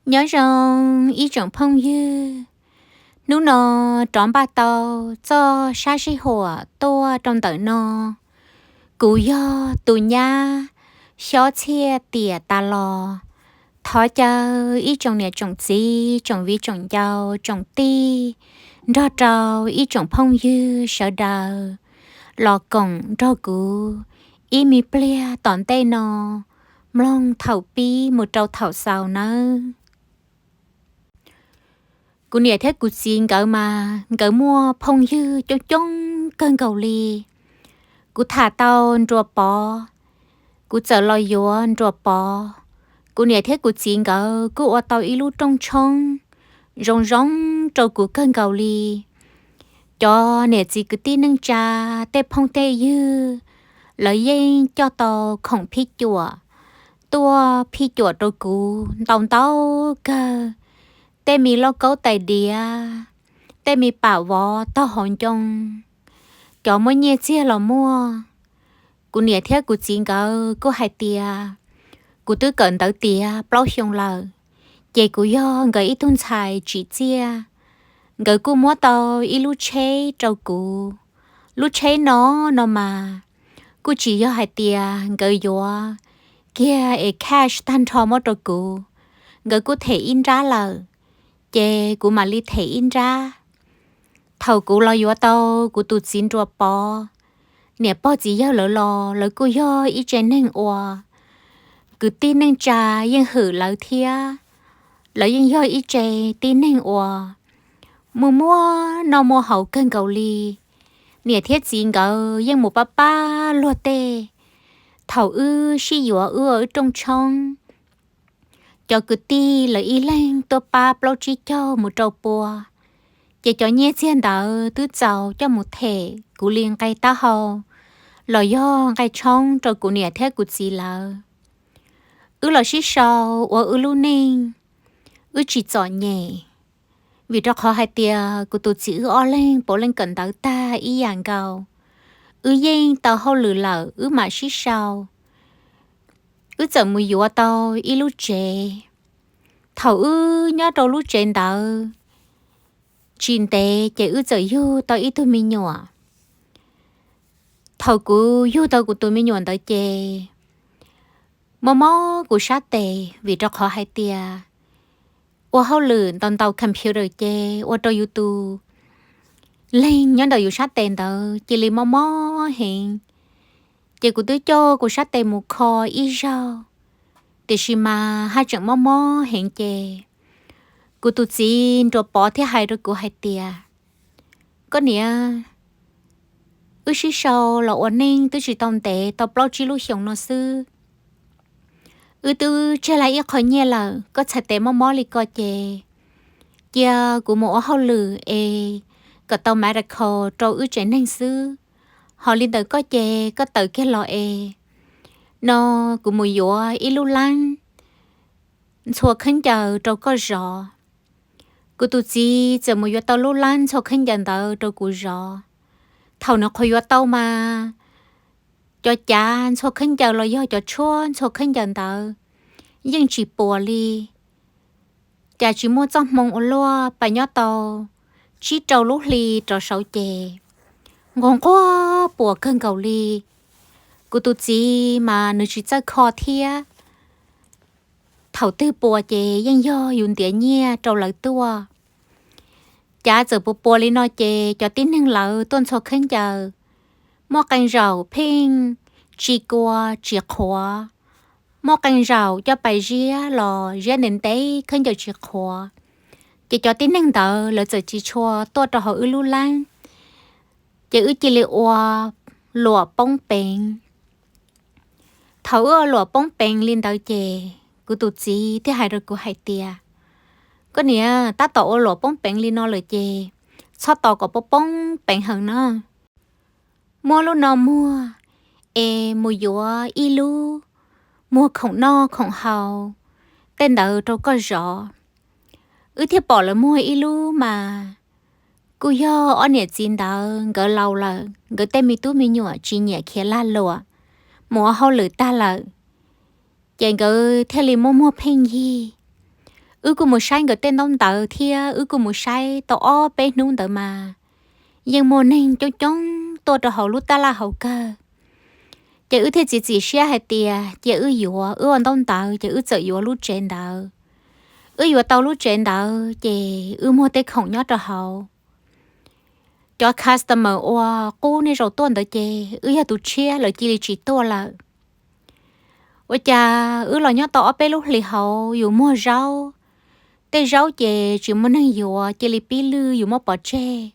Nyob zoo ib tsoom phooj ywg, hnub no rov npaj tau txoj sab sij huam tuaj rau ntawm no. Kuv yog tus nyab Xyob Txhiaj Tiam tas los. Thov caw ib tsoom niam tsoom txiv, tsoom viv tsoom ncaus, tsoom tij nrog rau ib tsoom phooj ywg sawv daws los koom nrog kuv ib me pliag tom ntej no mloog thaum pib mus rau thaum xaus nawb. Kuv niam thiab kuv txiv nkawd mas nkawd muaj phooj ywg coob coob kawg nkaus li. Kuv tham tau Nruas Pov, kuv txawm los yuav Nruas Pov. Kuv niam thiab kuv txiv nkawd kuj ua tau ib lub rooj tshoob zoo zoo rau kuv kawg nkaus li. Cov niam txiv kwv tij neej tsa, tej phooj tej ywg, lawv yeej coj tau khoom phij cuam tuaj phij cuam rau kuv ntau ntau kawg. Tej me lauj kaub tais diav, tej me pam vov tog hauv ncoo, cov muaj nyiaj txiag los muaj. Kuv niam thiab kuv txiv nkawd kuj hais tias kuv twb kawm ntawv tiav plaub xyoo lawm, ces kuv yog nkawd ib tug ntxhais tsim txiaj. Nkawd kuj muab tau ib lub tsheb rau kuv. Lub tsheb no, no mas kuj tsis yog hais tias nkawd yuav kiag es cash tag nrho muab rau kuv, nkawd kuj them ib nrab lawm, ces kuv mam li them ib nrab. Thaum kuv los yuav tau kuv tus txiv Nruas Pov, niam pog txiv yawg lawv los lawv kuj yog ib tse neeg uas kwv tij neej tsa yeej hwm lawv thiab. Lawv yeej yog ib tse tib neeg uas muaj muaj noj muaj haus kawg nkaus li. Niam thiab txiv nkawd yeej mus pab pab luag tej. Thaum wb sib yuav wb ua wb rooj tshoob, cov kwv tij lawv ib leeg tuaj pab plaub tsib caug mus rau pua, ces cov nyiaj txiag ntawd twb txaus coj mus them kuv li nqe taub hau los yog nqe tshoob rau kuv niam thiab kuv txiv lawv. Wb los sib sau ua wb lub neej, wb tsis txom nyem, vim rau qhov hais tias kuv tus txiv wb ob leeg puav leej kawm ntawv tag ib yam nkaus. Wb yeej tau hauj lwm lawm wb mam sib sau. Wb txawm mus yuav tau ib lub tsev. Thaum wb nyob rau lub tsev ntawd tsis ntev ces wb txawm yug tau ib tug me nyuam. Thaum kuv yug tau kuv tus me nyuam ntawd ces mob mob kuv sab tes, vim rau qhov hais tias ua hauj lwm ntaus ntaus computer ces ua rau yus tus leeg nyob ntawm yus sab tes ntawd cia li mob mob heev. Ces kuv twb coj kuv sab tes mus kho ib zaug, tiam sis mas haj tseem mob mob heev ces kuv tus txiv Nruas Pov thiaj hais rau kuv hais tias, koj niam, wb sib sau los ua neej twb tsis tau ntev, tau plaub tsib lub xyoos no xwb. Wb twb tseg lawm ib qho nyiaj lawm, koj txhais tes mob mob li ko ces cia kuv mus ua hauj lwm es kom tau medical rau wb tsev neeg xwb. Ho li ntawm koj ces koj tawm kiag los es no kuv mus yuav ib lub lab ntxhua khaub ncaws rau koj zov. Kuv tus txiv txawm mus yuav tau lub lab ntxhua khaub ncaws ntawd rau kuv zov. Thaum nws qhuav yuav tau mas cov cav ntxhua khaub ncaws los yog cov tshuab ntxhua khaub ncaws ntawd yeej tsis puas li. Cas tsis muaj txoj hmoo ua luaj, pas nyob tau tsib rau lub hli rov saud ces nquag nquag puas kawg nkaus li. Kuv tus txiv mas nws tsis txawj kho thiab. Thaum twg puas ces yeej yog yus ntiav nyiaj rau lawv tuaj. Cav txawm puas puas li no ces cov tib neeg lawv tuaj ntxhua khaub ncaws, muaj qee zaum pheej tsis kua tsis qhuav, muaj qee zaum coj pais ziab los ziab ntev ntev khaub ncaws tsis qhuav. Ces cov tib neeg ntawd lawv txawm tsis tshua tuaj rau hauv wb lub lab, ces wb cia li ua luam poob peev. Thaum wb ua luam poob peev li ntawd ces kuv tus txiv thiaj hais rau kuv hais tias, koj niam, tab tom ua luam poob peev li no lawm ces txhob tos kom poob poob peev heev na. Muab lub no muag es mus yuav ib lub muag khoom noj khoom haus tej ntawd rau koj zov. Wb thiaj pom lawv muag ib lub mas kuj yog ob niam txiv ntawd nkawd laus lawm, nkawd tej me tub me nyuam tsis nyiam khiav lag luam, mus ua hauj lwm tag lawm, ces nkawd thiaj li muaj muag pheej yig. Wb kuj mus saib nkawd tej ntaub ntawv thiab wb kuj mus saib tau ob peb hnub ntawd mas yeej muaj neeg coob coob tuaj rau hauv lub tab laj hauv kawg. Ces wb thiaj txiav txim siab hais tias cia wb yuav, wb ua ntaub ntawv ces wb txawm yuav lub tsev ntawd. Wb yuav tau lub tsev ntawd ces wb muag tej khoom nyob rau hauv. Cov customer uas qub nej zaum tuaj ntawd ces wb yog tus tshiab, lawv cia li tsis tuaj lawm. Ua cas wb los nyob tau ob peb lub hlis hauv yus muag zaub, tej zaub ces tsis muaj neeg yuav, cia li pib lwj, yus muab pov tseg.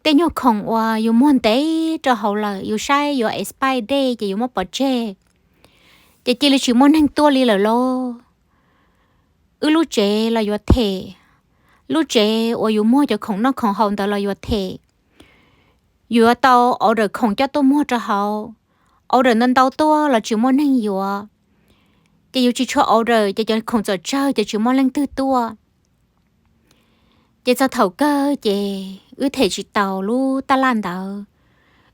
Tej nyuag khoom uas yus muag ntev rau hauv lawm, yus saib yuav expire date ces yus muab pov tseg, ces cia li tsis muaj neeg tuaj li lawm lauj. Wb lub tsev los yuav them, lub tsev uas yus muag cov khoom noj khoom haus ntawd los yuav them. Yus yuav tau order khoom coj tuaj muag rau hauv, order ntau ntau tuaj los tsis muaj neeg yuav, ces yus tsis tshua order ces cov khoom txawm tsawg ces tsis muaj leej twg tuaj. Ces txog thaum kawg ces wb them tsis taus lub tab laj ntawd,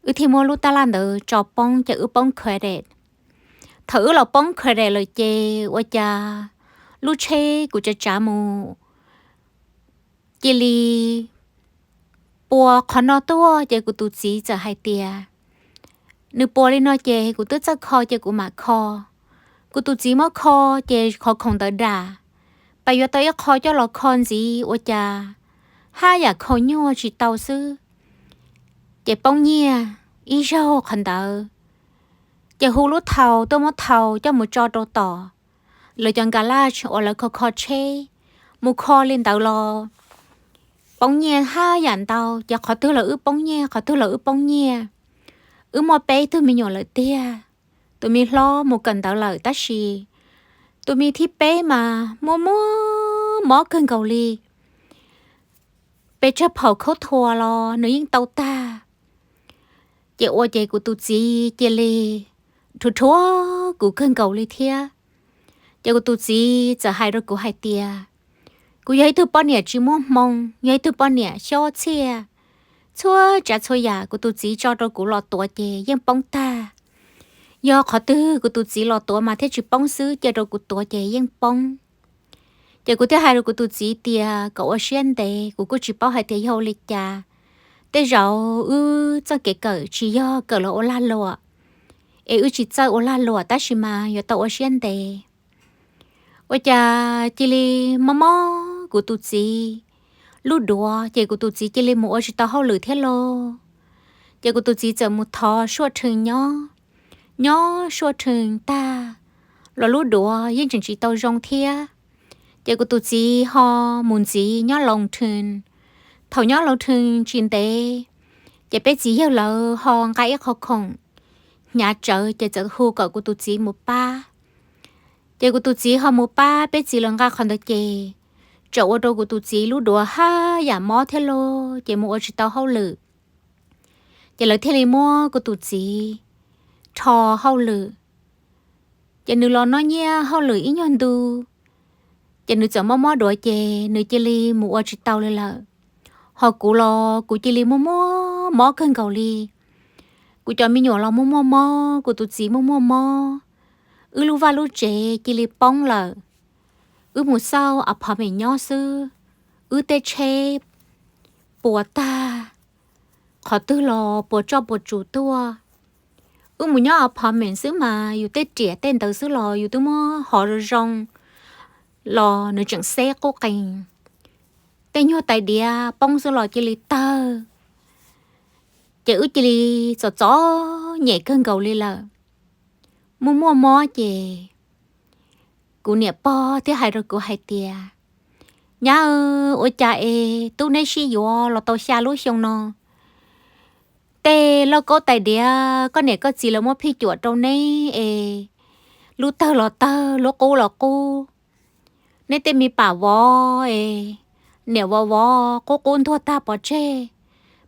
wb thiaj muab lub tab laj ntawd tso poob ces wb poob credit. Thaum wb los poob credit lawm ces ua cas lub tsheb kuv tsav tsav mus cia li pua qhov no tuaj ces kuv tus txiv txawm hais tias, nws pua li no ces kuv twb txawj kho ces kuv mam kho. Kuv tus txiv muab kho ces qhov khoom ntawd dam, pas yuav tau ib qho coj los kho ntxiv ua cas haj yam kho nyuaj tsis tau xwb, ces poob nyiaj ib zaug qhov ntawd. Ces hu lub thau tuaj muab thau coj mus tso rau tom lawv cov garage uas lawv kho kho tsheb, mus kho li ntawd los poob nyiaj haj yam ntau, ces qhov twg los wb poob nyiaj, qhov twg los wb poob nyiaj. Wb muaj peb tug me nyuam lawm tiag, tus me hlob mus kawm ntawv lawm tab sis tus me thib peb mas muaj muaj mob kawg nkaus li, pes tsawg phaum khaub thuas los nws yeej tau tag. Ces ua ces kuv tus txiv cia li rhuav rhuav kuv kawg nkaus li thiab. Ces kuv tus txiv txawm hais rau kuv hais tias, kuv yog ib tug poj niam tsis muaj hmoo, yog ib tug poj niam xyob txhiaj, txhua tsav txhua yam kuv tus txiv tso rau kuv los tuav ces yeej poob tag. Yog qhov twg kuv tus txiv los tuav mas thiaj tsis poob xwb, cia rau kuv tuav ces yeej poob. Ces kuv thiaj hais rau kuv tus txiv tias kom ua siab ntev, kuv kuj tsis paub hais tias yog ua li cas. Tej zaum wb txoj kev kawm tsis yog kawm los ua lag luam, es wb tsis txawj ua lag luam tab sis mas yuav tau ua siab ntev. Ua cas cia li mob mob kuv tus txiv lub duav, ces kuv tus txiv cia li mus ua tsis tau hauj lwm thiab lauj. Ces kuv tus txiv txawm mus thov suaj rhees nyob, nyob suaj rhees tag los lub duav yeej tseem tsis tau zoo thiab. Ces kuv tus txiv ho mus ntxiv nyob loos rhees. Thaum nyob loos rhees tsis ntev, ces peb txiv yawg lawv ho nqa ib qho khoom hnyav tsawv ces txawm hu kom kuv tus txiv mus pab. Ces kuv tus txiv ho mus pab peb txiv lawv nqa qhov ntawd ces txawm ua rau kuv tus txiv lub duav haj yam mob thiab lauj, ces mus ua tsis tau hauj lwm. Ces lawv thiaj li muab kuv tus txiv rho hauj lwm. Ces nws los noj nyiaj hauj lwm ib nyuag ntu, ces nws txawm mob mob duav ces nws cia li mus ua tsis tau li lawm. Ho kuv los kuv cia li muaj muaj mob kawg nkaus li. Kuv cov me nyuam los muaj muaj mob, kuv tus txiv muaj muaj mob. Wb lub vaj lub tsev cia li poob lawm. Wb mus xauj apartment nyob xwb, wb tej tsheb puas tag, qhov twg los puas tsoj puas tsuv tuaj. Wb mus nyob apartment xwb mas yus tej riam tej ntawd xwb los yus twb muab hov zoo zoo los nws tseem xeb qub qees. Tej nyuag tais diav poob xwb los cia li tawg. Ces wb cia li txom txom nyem kawg nkaus li lawm. Muaj muaj mob ces kuv niam pog thiaj hais rau kuv hais tias, nyab, ua cas es tub neb sib yuav los tau xya lub xyoo no, tej lauj kaub tais diav koj niam koj txiv lawv muab phij cuam rau neb es lub tawg los tawg, lub qub los qub. Neb tej me pam vov es niam vov vov qub qub ntuag tag pov tseg.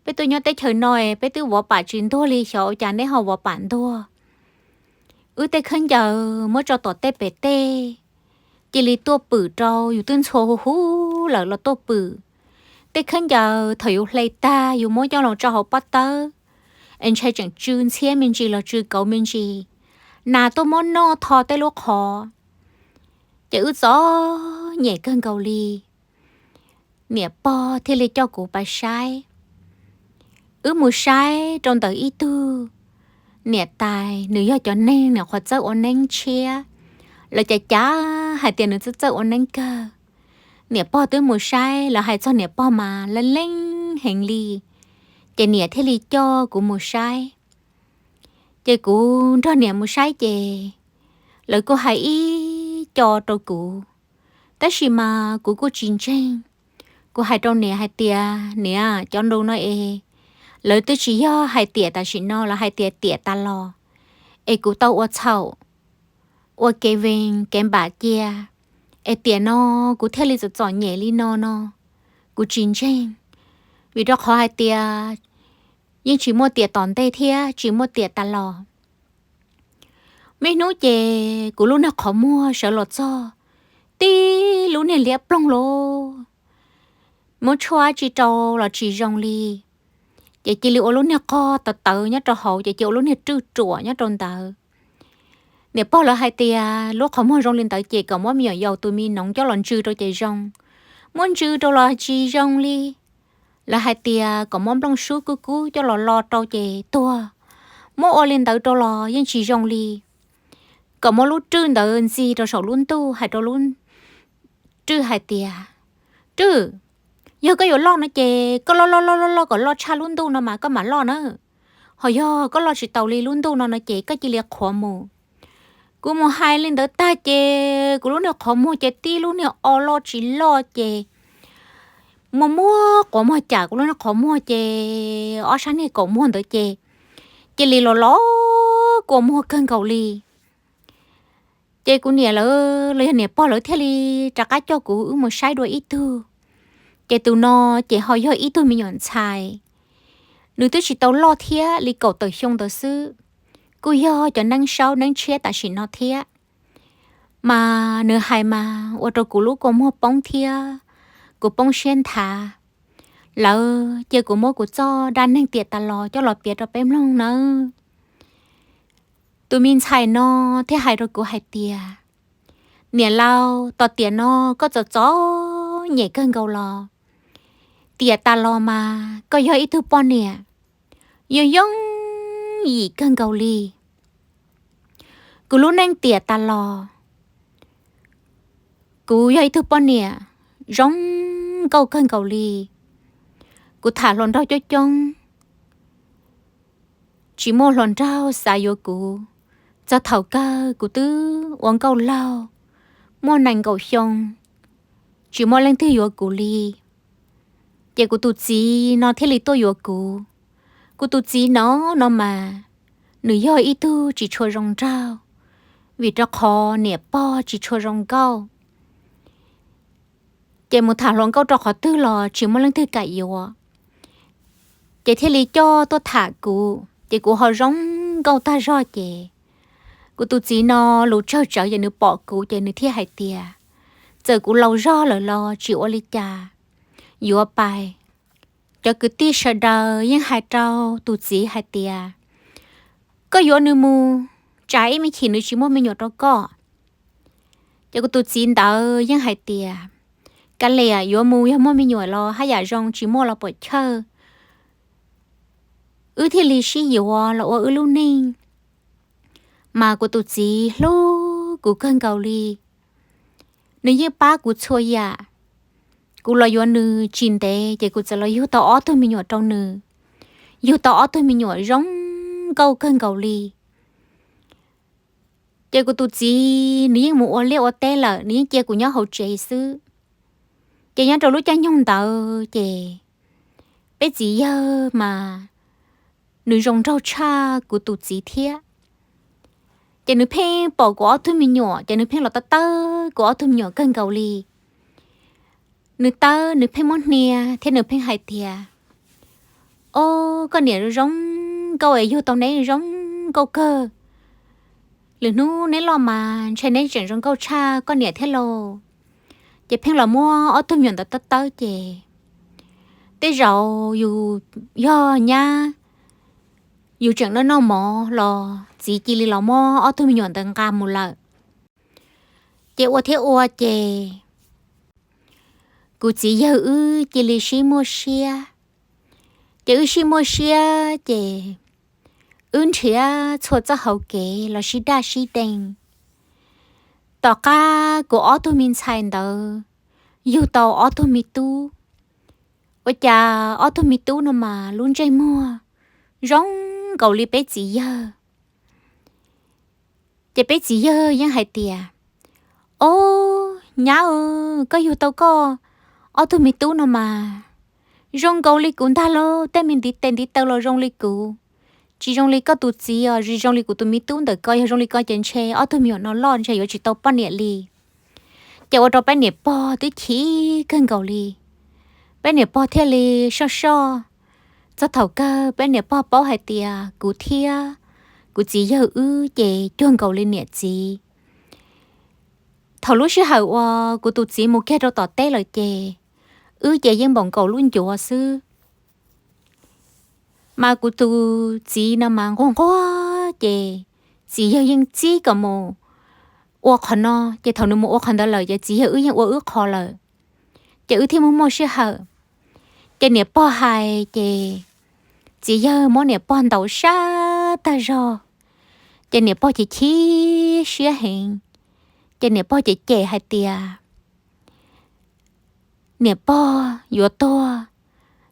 Peb tuaj nyob teb chaws no es peb twb vov pam tsis ntuag li, xyov ua cas neb ho vov pam ntuag. Wb tej khaub ncaws muab tso tom tej pem tej, cia li tuaj pwm rau, yus twb ntxhua huv huv lawm los tuaj pwm. Tej khaub ncaws thaum yus hle tag yus muab coj los tso hauv pob tawb es ntshai tseem tsw ntxhiab me ntsis los tsw kauv me ntsis, nas tuaj muab noj tho tej lub qhov. Ces wb txom nyem kawg nkaus li. Niam pog thiaj li coj kuv pais saib. Wb mus saib rau ntawm ib tug niam tais, nws yog cov neeg nyuam qhuav txawj ua neeb tshiab, lawv cav cav hais tias nws txawj txawj ua neeb kawg. Niam pog twb mus saib, lawv hais txog niam pog mas leej leeb heev li. Ces niam thiaj li coj kuv mus saib. Ces kuv nrog niam mus saib ces lawv kuj hais ib co rau kuv, tab sis mas kuv kuj tsis ntseeg. Kuv hais rau niam hais tias, niam, cov ntu no es lawv twb tsis yog hais tiam tam sim no, lawv hais tias tiam tas los, es kuv tau ua txhaum, ua kev vees kev npam cia, es tiam no kuv thiaj li txom txom nyem li no no. Kuv tsis ntseeg, vim rau qhov hais tias yeej tsis muaj tiam tom ntej thiab tsis muaj tiam tas los. Muaj ib hnub ces kuv lub niag qhov muag sawv los txog tib lub niag liab ploog lawm, muab tshuaj tsis rau los tsis zoo li. Ces cia li ua lub niag qog tawv tawv nyob rau hauv, ces cia ua lub niag rwj ruam nyob rau ntawd. Niam pog lawv hais tias lub qhov muag zoo li ntawd ces kom muab me nyuam yaus tus me noov coj los ntsw rau ces zoo. Muab ntsw rau los tsis zoo li. Lawv hais tias kom muab nplooj sub kub kub coj los lo rau ces tuag. Muab ua li ntawd rau los yeej tsis zoo li. Kom muab lub rwj ntawd ntxig rau saum lub ntuj, hais rau lub rwj hais tias, rwj, yog koj yuav loj no ces koj loj loj loj loj loj kom loj tshaj lub ntuj no mas koj mam loj na. Ho yog koj loj tsis taus li lub ntuj no no ces koj cia li qhuav mus. Kuv mus hais li ntawd tag ces kuv lub niag qhov muag ces tib lub niag o loj tsis loj ces muaj muab quav muag cam kuv lub niag qhov muag ces ob sab niag kaum muag ntawd ces cia li los los kua muag kawg nkaus li. Ces kuv niam lawv los yog niam pog lawv thiaj li rov qab coj kuv wb mus saib dua ib tug. Ces tus no ces ho yog ib tug me nyuam ntxhais, nws twb tsis tau loj thiab, li kaum tawm xyoo ntawd xwb, kuj yog cov neeb saub neeb tshiab tam sim no thiab. Mas nws hais mas ua rau kuv lub kua muag poob thiab kuv poob siab nthav. Lawv cia kuv muab kuv txoj dab neeg tiam tas los coj los piav rau peb mloog nawb. Tus me ntxhais no thiaj hais rau kuv hais tias, niam laus, tom tiam no koj txom txom nyem kawg nkaus los, tiam tas los mas koj yog ib tug poj niam yooj yooj yim kawg nkaus li. Kuv lub neej tiam tas los, kuv yog ib tug poj niam zoo nkauj kawg nkaus li. Kuv tham hluas nraug coob coob, tsis muaj hluas nraug xav yuav kuv. Txog thaum kawg kuv twb ua nkauj laug, muaj nees nkaum xyoo, tsis muaj leej twg yuav kuv li. Ces kuv tus txiv no thiaj li tuaj yuav kuv. Kuv tus txiv no, no mas, nws yog ib tug tsis tshua zoo nraug, vim rau qhov niam pog tsis tshua zoo nkauj. Ces mus tham hluas nkauj rau qhov twg los tsis muaj leej twg kam yuav. Ces thiaj li coj tuaj tham kuv, ces kuv ho zoo nkauj tag zog ces kuv tus txiv no lus tsawg tsawv ces nws pom kuv ces nws thiaj hais tias, txawm kuv laus zog lawm los tsis ua li cas, yuav pais. Cov kwv tij sawv daws yeej hais rau tus txiv hais tias, koj yuav nws mus, tsam ib me chim nws tsis muaj me nyuam rau koj. Ces kuv tus txiv ntawd yeej hais tias, kav liam, yuav mus yog muaj me nyuam los haj yam zoo, tsis muaj los puas chawj, wb thiaj li sib yuav los ua wb lub neej. Mas kuv tus txiv hlub kuv kawg nkaus li, nws yeej pab kuv txhua yam. Kuv los yuav nws tsis ntev ces kuv txawm los yug tau ob tug me nyuam rau nws, yug tau ob tug me nyuam zoo nkauj kawg nkaus li. Ces kuv tus txiv nws yeej mus ua liaj ua teb lawm, nws yeej cia kuv nyob hauv tsev xwb. Ces nyob rau lub caij nyoog ntawd ces peb txiv yawg mas nws zoo nraug tshaj kuv tus txiv thiab. Ces nws pheej pom kuv ob tug me nyuam, ces nws pheej los tawb tawb kuv ob tug me nyuam kawg nkaus li. Nws tawb, nws pheej muab hnia thiab nws pheej hais tias, o, koj niam zoo nkauj es yug tau neb zoo nkauj kawg. Lwm hnub neb loj mas ntshe neb tseem zoo nkauj tshaj koj niam thiab lauj. Ces pheej los muab ob tug me nyuam ntawd tawb tawb ces tej zaum yus yog nyab, yus tseem noj noj mov los txiv cia li los muab ob tug me nyuam ntawd nqa mus lawm. Ces ua thiab ua ces kuv txiv yawg wb cia li sib muaj siab. Ces wb sib muaj siab ces wb nrhiav txhua txoj hauv kev los sib daj sib dee. Tom qab kuv ob tug me ntxhais ntawd yug tau ob tug me tub, ua cas ob tug me tub no mas lub ntsej muag zoo nkaus li peb txiv yawg. Ces peb txiv yawg yeej hais tias, Ob, nyab, koj yug tau koj ob tug me tub no mas zoo nkaus li kuv ntag lauj, tej me ntiv tes ntiv taw los zoo li kuv, tsis zoo li koj tus txiv os, tsis zoo li kuv tus me tub ntawm ko, yog zoo li ko ces ntshe ob tug me nyuam no loj ntshe yuav tsis tau poj niam li. Ces ua rau peb niam pog twb chim kawg nkaus li. Peb niam pog thiaj li soj soj. Txog thaum kawg peb niam pog paub hais tias kuv thiab kuv txiv yawg wb ces cuag nkaus li niam txiv. Thaum lub sij hawm uas kuv tus txiv mus kiag rau tom teb lawm ces wb ces yeej npaum nkaus lub ncuav xwb. Mas kuv tus txiv no mas nquag nquag ces txiv yawg yeej txib kom mus ua qhov no, ces thaum nws mus ua qhov ntawd lawm ces txiv yawg wb yeej ua wb qhov lawm. Ces wb thiaj muaj muaj sij hawm. Ces niam pog hais ces txiv yawg muab niam pog ntaus sab tag zog. Ces niam pog chim chim siab heev. Ces niam pog cem cem hais tias niam pog yuav tuag,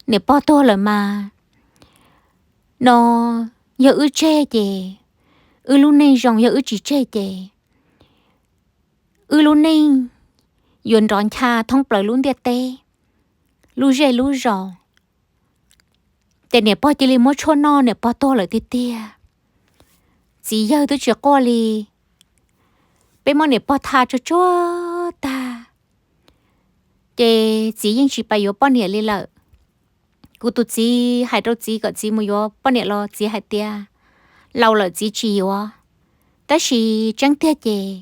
niam pog tuag lawm mas no yog wb tseg ces wb lub neej zoo, yog wb tsis tseg ces wb lub neej yuav nrov ncha thoob plaws lub ntiaj teb, lub zej lub zos. Ces niam pog cia li muab tshuaj noj, niam pog tuag lawm tiag tiag. Txiv yawg twb tsis quaj li. Peb muab niam pog tha tsuag tsuag tag, ces txiv yeej tsis pais yuav poj niam li lawm. Kuv tus txiv hais rau txiv kom txiv mus yuav poj niam los txiv hais tias laus lawm txiv tsis yuav. Tab sis tseeb tiag ces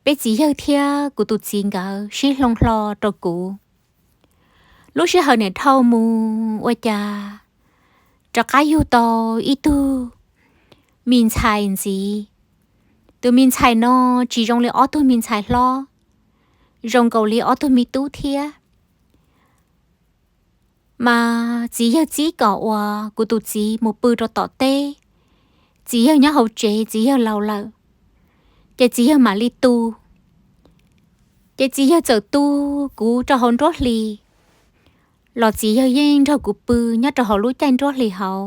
peb txiv yawg thiab kuv tus txiv nkawd sib hloov hlo rau kuv. Lub sij hawm niam dhau mus ua cas rov qab yug tau ib tug me ntxhais ntxiv. Tus me ntxhais no tsis zoo li ob tug me ntxhais hlob, zoo nkaus li ob tug me tub thiab. Mas txiv yawg txib kom uas kuv tus txiv mus pw rau tom teb, txiv yawg nyob hauv tsev, txiv yawg laus lawm, ces txiv yawg mam li tu. Ces txiv yawg txawm tu kuv rau hauv nruab hlis, los txiv yawg yeej nrog kuv pw nyob rau hauv lub caij nruab hlis hauv.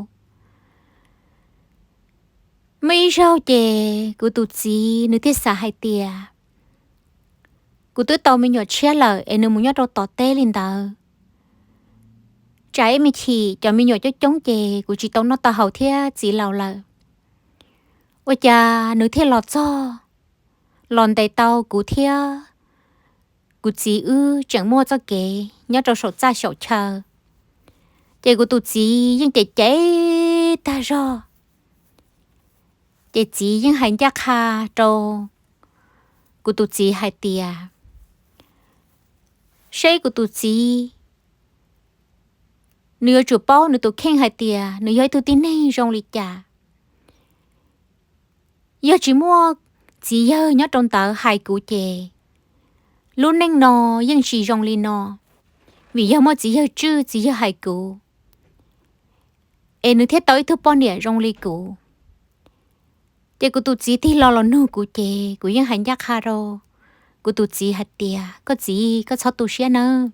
Muaj ib zaug ces kuv tus txiv nws thiaj xav hais tias kuv twb tau me nyuam tshiab lawm es nws mus nyob rau tom teb li ntawd, tsam ib me chim cov me nyuam coob coob ces kuv tsis tau noj tau haus thiab txiv laus lawm. Ua cas nws thiaj los txog, los ntes tau kuv thiab kuv txiv wb tseem muaj txoj kev nyob rau saum txaj saum chaw. Ces kuv tus txiv yeej cem cem tag zog. Ces txiv yeej hais ncaj qha rau kuv tus txiv hais tias, seb kuv tus txiv nws yuav tsum paub nws tus kheej hais tias nws yog ib tug tib neeg zoo li cas. Yog tsis muaj txiv yawg nyob rau ntawd hais kuv ces lub neej no yeej tsis zoo li no, vim yog muaj txiv yawg tswj txiv yawg hais kuv, es nws thiaj tau ib tug poj niam zoo li kuv. Ces kuv tus txiv tig los los nug kuv ces kuv yeej hais ncaj qha rau kuv tus txiv hais tias, koj txiv, koj txhob tu siab nawb.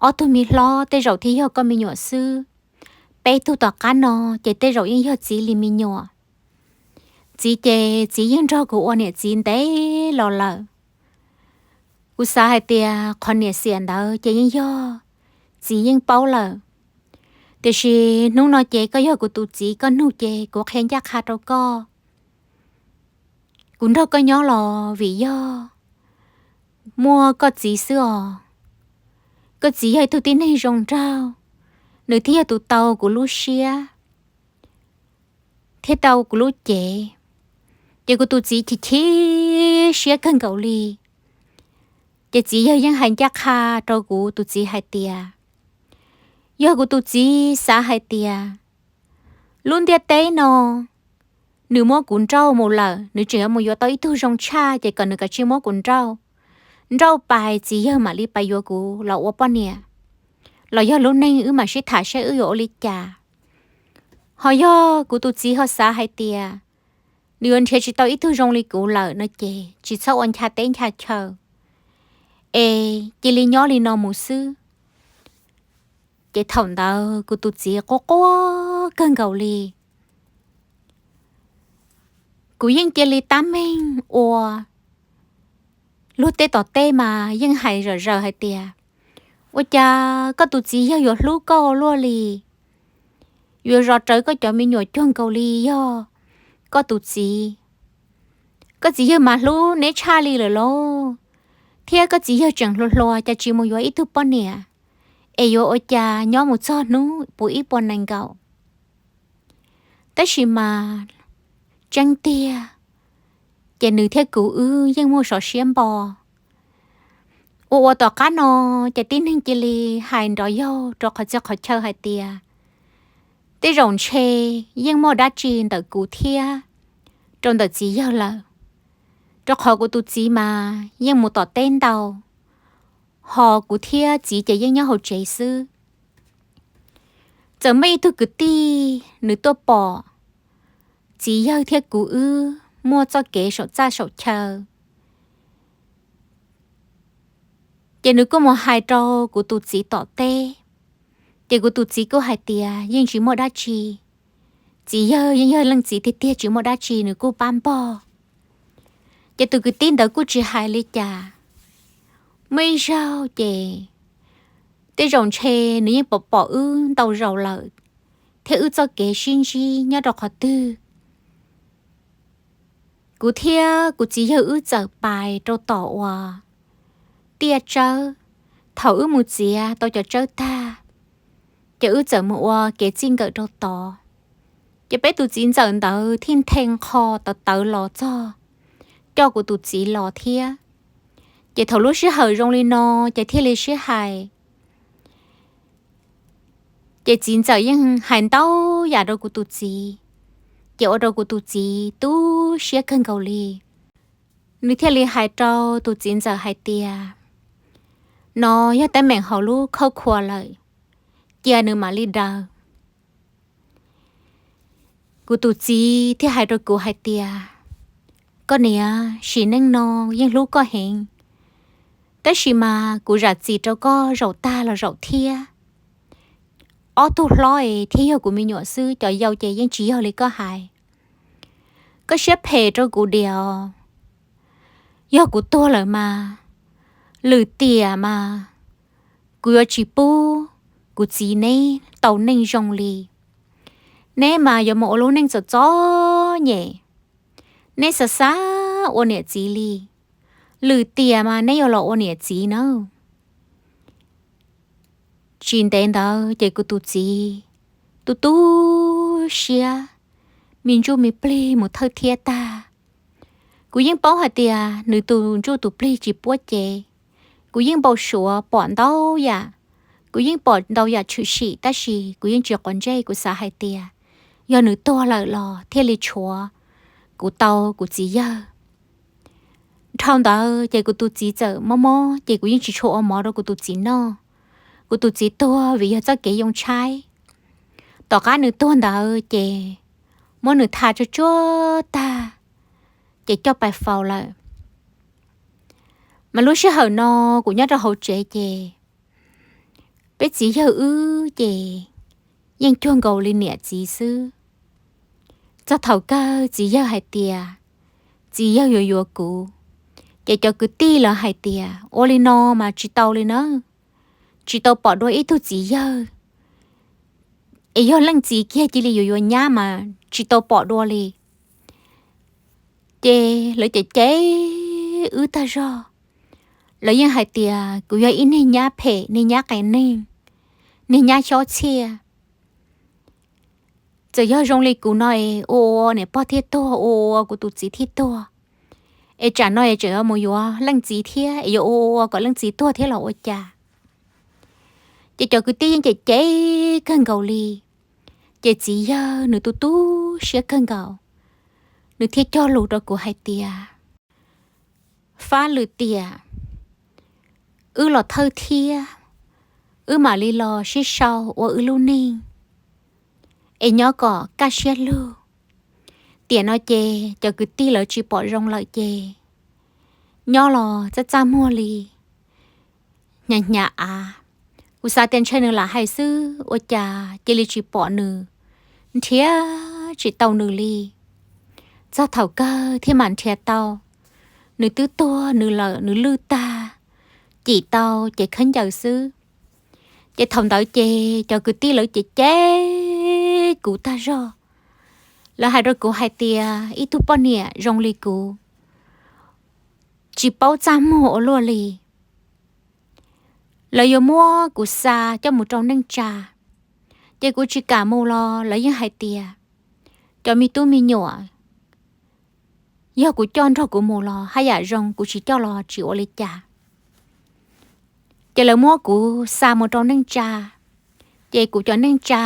Ob tug me hlob tej zaum thiaj yog koj me nyuam xwb. Peb tug tom qab no ces tej zaum yeej yog txiv li me nyuam. Txiv ces txiv yeej nrog kuv ua niam txiv ntev los lawm. Kuv xav hais tias qhov niam xiam ntawd ces yeej yog txiv yeej paub lawm. Tiam sis hnub no ces koj yog kuv tus txiv, koj nug ces kuv qhia ncaj qha rau koj. Kuv nrog koj nyob los vim yog muaj koj txiv xwb os. Koj txiv yog ib tug tib neeg zoo nraug, nws thiaj yog tus tau kuv lub siab thiab tau kuv lub cev. Ces kuv tus txiv chim chim siab kawg nkaus li. Ces txiv yawg yeej hais ncaj qha rau kuv tus txiv hais tias, yog kuv tus txiv xav hais tias lub ntiaj teb no nws muab kuv nrauj mus lawm, nws tseem yuav mus yuav tau ib tug zoo tshaj, ces kom nws kav tsij muab kuv nrauj. Nrauj pais txiv yawg mam li pais yuav kuv los ua poj niam, los yog lub neej wb mam sib tham saib wb yuav ua li cas. Ho yog kuv tus txiv ho xav hais tias nws yuav nrhiav tsis tau ib tug zoo li kuv lawm no ces tsis txhob ua ncha teb ncha chaw, es cia li nyob li no mus xwb. Ces thaum ntawd kuv tus txiv quaj quaj kawg nkaus li. Kuv yeej cia li tab meeg ua, luag tej tom tej mas yeej hais zom zaws hais tias, ua cas koj tus txiv yawg yuav hlub koj luaj li, yuav zov rawv koj cov me nyuam cuag nkaus li yog koj tus txiv. Koj txiv yawg mas hlub neb tshaj li lawm lauj, thiab koj txiv yawg tseem hluas hluas cas tsis mus yuav ib tug poj niam, es yuav ua cas nyob mus txog hnub puv ib puas nees nkaum. Tab sis mas tseeb tiag, ces nws thiab kuv wb yeej muaj sov siab npo. Ua ua tom qab no, ces tib neeg cia li hais nrov yaug rau qhov txhia qhov chaw hais tias, tej zaum ntshe yeej muaj dab tsi ntawm kuv thiab rau ntawm txiv yawg lawm, rau qhov kuv tus txiv mas yeej mus tom teb ntau, ho kuv thiab txiv ces yeej nyob hauv tsev xwb. Txawm muaj ib tug kwv tij nws tuaj pom txiv yawg thiab kuv wb muaj txoj kev saum txaj saum chaw, ces nws kuj mus hais rau kuv tus txiv tom teb. Ces kuv tus txiv kuj hais tias yeej tsis muaj dab tsi, txiv yawg yeej yog leej txiv tiag tiag tsis muaj dab tsi, nws kuj pab npog. Ces tus kwv tij ntawd kuj tsis hais li cas. Muaj ib zaug ces tej zaum ntshe nws yeej pom pom wb ntau zaus lawm, thiab wb txoj kev sib ntsib nyob rau qhov twg. Kuv thiab kuv txiv yawg wb txawm pais rau tom uas tiaj tsawb. Thaum wb mus txiav tau cov tsawb tag, ces wb txawm mus ua kev txij nkawm rau tod. Ces peb tus txiv ntxawm ntawd thiaj nthe nqho tawv tawv los txog coj kuv tus txiv los thiab. Ces thaum lub sij hawm zoo li no, ces thiaj li sib hais. Ces txiv ntxawm yeej hais ntau yam rau kuv tus txiv, ces ua rau kuv tus txiv tu siab kawg nkaus li. Nws thiaj li hais rau tus txiv ntxawm hais tias, no yog teeb meem hauv lub khauj khua lawm, cia nws mam li daws. Kuv tus txiv thiaj hais rau kuv hais tias, koj niam, sim neej no yeej hlub koj heev, tab sis mas kuv zam txim rau koj zaum tag los zaum thiab. Ob tug hlob es thiaj yog kuv me nyuam xwb, cov yau ces yeej tsis yog li koj hais. Koj siab phem rau kuv diam os. Yog kuv tuag lawm mas, lwm tiam mas kuv yuav tsis pub kuv txiv neb tau neej zoo li. Neb mas yuav mus ua lub neej txom txom nyem, neb xav xav ua niam txiv li. Lwm tiam mas neb yuav los ua niam txiv nawb. Tsis ntev ntawd ces kuv tus txiv tu tu siab, me ntsuj me plig mus thawj thiab tag. Kuv yeej paub hais tias nws tus ntsuj tus plig tsis puab cev. Kuv yeej npau suav pom ntau yam, kuv yeej pom ntau yam tshwm sim, tab sis kuv yeej tsis quav ntsej, kuv xav hais tias yog nws tuag lawm los thiaj li tshuav kuv tau kuv txiv yawg. Dhau ntawd ces kuv tus txiv txawm mob mob, ces kuv yeej tsis tshua ua mov rau kuv tus txiv noj. Kuv tus txiv tuag vim yog txoj kev yoo tshaib. Tom qab nws tuag ntawd ces muab nws tha tsuag tsuag tag, ces coj pais faus lawm. Mas lub sij hawm no kuv nyob rau hauv tsev ces peb txiv yawg wb ces yeej cuag nkaus li niam txiv xwb. Txog thaum kawg txiv yawg hais tias txiv yawg yuav yuav kuv, ces cov kwv tij lawv hais tias ua li no mas tsis tau li na, tsis tau pom dua ib tug txiv yawg, es yog leej txiv kiag cia li yuav yuav nyab mas tsis tau pom dua li. Ces lawv cem cem wb tag zog. Lawv yeej hais tias kuv yog ib niag nyab phem, niag nyab qias neeg, niag nyab xyob txhiaj. Txawm yog zoo li kuv no es ua ua niam pog thiaj tuag, ua ua kuv tus txiv thiaj tuag, es tsam no es tseem yuav mus yuav leej txiv thiab es yuav ua ua kom leej txiv tuag thiab los ua cas. Ces cov kwv tij yeej cem cem kawg nkaus li. Ces txiv yawg nws tu tu siab kawg nkaus. nws thiaj cog lus rau kuv hais tias, Fab Lwm Tiam, wb los thawj thiab, wb mam li los sib sau ua wb lub neej es nyob kom kaj siab lug. Tiam no ces cov kwv tij lawv tsis pom zoo lawm ces nyob los txaj txaj muag li, hnyav hnyav av. Kuv xav tias ntshe nws lam hais xwb ua cas cia li tsis pom nws, nrhiav tsis tau nws li. Txog thaum kawg thiaj mam nrhiav tau, nws twb tuag nws lawm, nws lwj tag, cim tau ces khaub ncaws xwb. Ces thaum ntawd ces cov kwv tij lawv ces cem kuv tag zog. Lawv hais rau kuv hais tias ib tug poj niam zoo li kuv tsis paub txaj muag ua luaj li. Lawv yuav muab kuv xa coj mus rau neej tsa, ces kuv tsis kam mus los lawv yeej hais tias cov me tub me nyuam yog kuv coj nrog kuv mus los haj yam zoo, kuv tsis coj los tsis ua li cas. Ces lawv muab kuv xa mus rau neej tsa, ces kuv cov neej tsa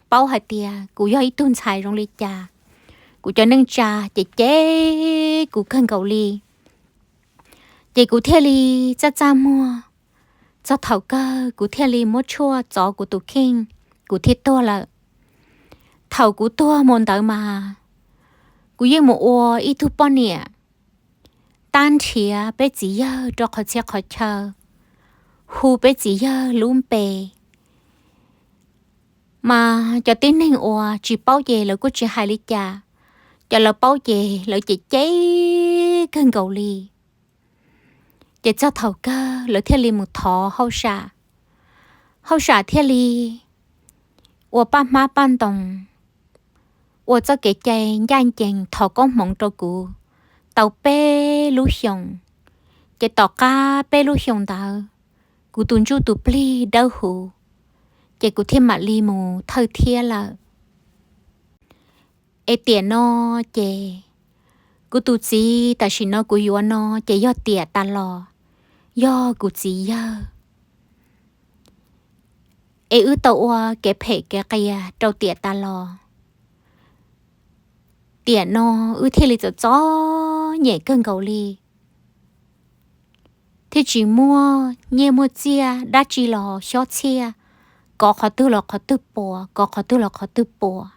paub hais tias kuv yog ib tug ntxhais zoo li cas, kuv cov neej tsa ces cem kuv kawg nkaus li. Ces kuv thiaj li txaj txaj muag, txog thaum kawg kuv thiaj li muab tshuaj txov kuv tus kheej, kuv thiaj tuag lawm. Thaum kuv tuag mus ntawd mas kuv yeej mus ua ib tug poj niam tab nrhiav peb txiv yawg rau qhov txhia qhov chaw, hu peb txiv yawg lub npe. Mas cov tib neeg uas tsis paub ces lawv kuj tsis hais li cas, cov lawv paub ces lawv cem cem kawg nkaus li. Ces txog thaum kawg lawv thiaj li mus thov hauj sam, hauj sam thiaj li ua paj hmab paj ntoos, ua txoj kev cai ncaj ncees thov koob hmoov rau kuv tau peb lub xyoos. Ces tom qab peb lub xyoos ntawd, kuv tus ntsuj tus plig dawb huv, ces kuv thiaj mam li mus thawj thiab lawm. Es tiam no ces kuv tus txiv tam sim no kuv yuav no ces yog tiam tas los, yog kuv txiv yawg. Es wb tau ua kev phem kev qias rau tiam tas los, tiam no wb thiaj li txom txom nyem kawg nkaus li, thiaj tsis muaj nyiaj muaj txiaj dab tsi los xyob txhiaj, kov qhov twg los qhov twg puas, kov qhov twg los qhov twg puas.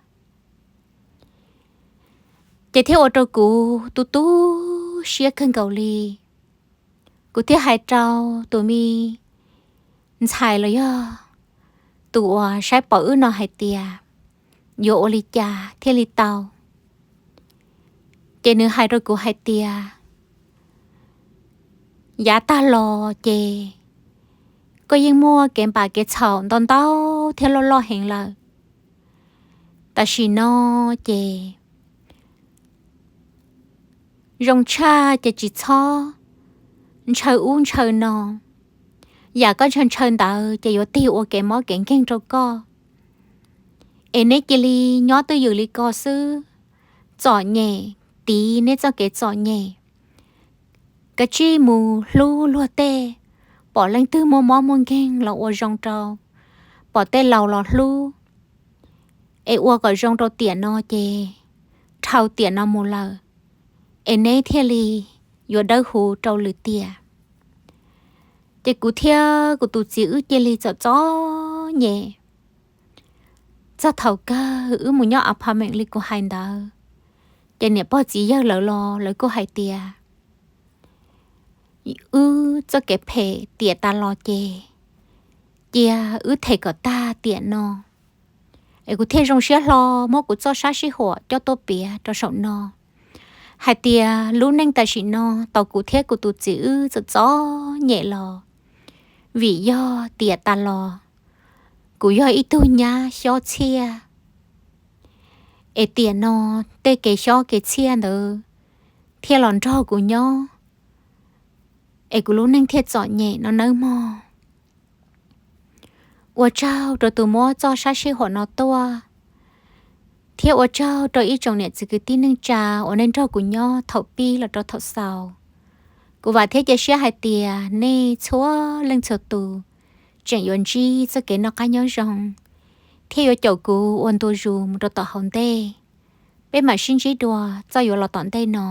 Ces thiaj ua rau kuv tu tu siab kawg nkaus li. Kuv thiaj hais rau tus me ntxhais los yog tus uas saib pom wb no hais tias yuav ua li cas thiaj li tau. Ces nws hais rau kuv hais tias, yav tag los ces koj yeej muaj kev npam kev txhaum ntau ntau thiab loj loj heev lawm. Tam sim no ces zoo tshaj ces tsis txhob ntshaw ub ntshaw no. Yam koj ntshaw ntshaw ntawd ces yuav tig ua kev mob kev nkeeg rau koj. Es neb cia li nyob twj ywm li ko xwb, txom nyem, tiv neb txoj kev txom nyem. Kav tsij mus hlub luag tej, pom leej twg muaj mob muaj nkeeg los ua zoo rau, pom tej laus los hlub, es ua kom zoo rau tiam no ces dhau tiam no mus lawm, es neb thiaj li yuav dawb huv rau lwm tiam. Ces kuv thiab kuv tus txiv wb cia li txom txom nyem. Txog thaum kawg wb mus nyob apartment li kuv hais ntawd, ces niam pog txiv yawg lawv los lawv kuj hais tias wb txoj kev phem tiam tas los ces cia wb them kom tag tiam no. Es kuv thiaj zoo siab hlo muab kuv txoj sab sij huam coj tuaj piav rau saum no hais tias lub neej tam sim no tau kuv thiab kuv tus txiv wb txom txom nyem los vim yog tiam tas los kuv yog ib tug nyab xyob txhiaj. Es tiam no tej kev xyob kev txhiaj ntawd thiaj los nrog kuv nyob, es kuv lub neej thiaj txom nyem no nawb mog. Ua tsaug rau tus muab txoj sab sij huam no tuaj, thiab ua tsaug rau ib tsoom niam txiv kwv tij neej tsa uas nej nrog kuv nyob thaum pib los rau thaum xaus. Kuv vam thiab cia siab hais tias nej txhua leej txhua tus tseem yuav ntsib txoj kev noj qab nyob zoo, thiab yuav caum kuv ua ntu zus mus rau tom hauv ntej. Peb mam sib ntsib dua txoj yuav los tom ntej no.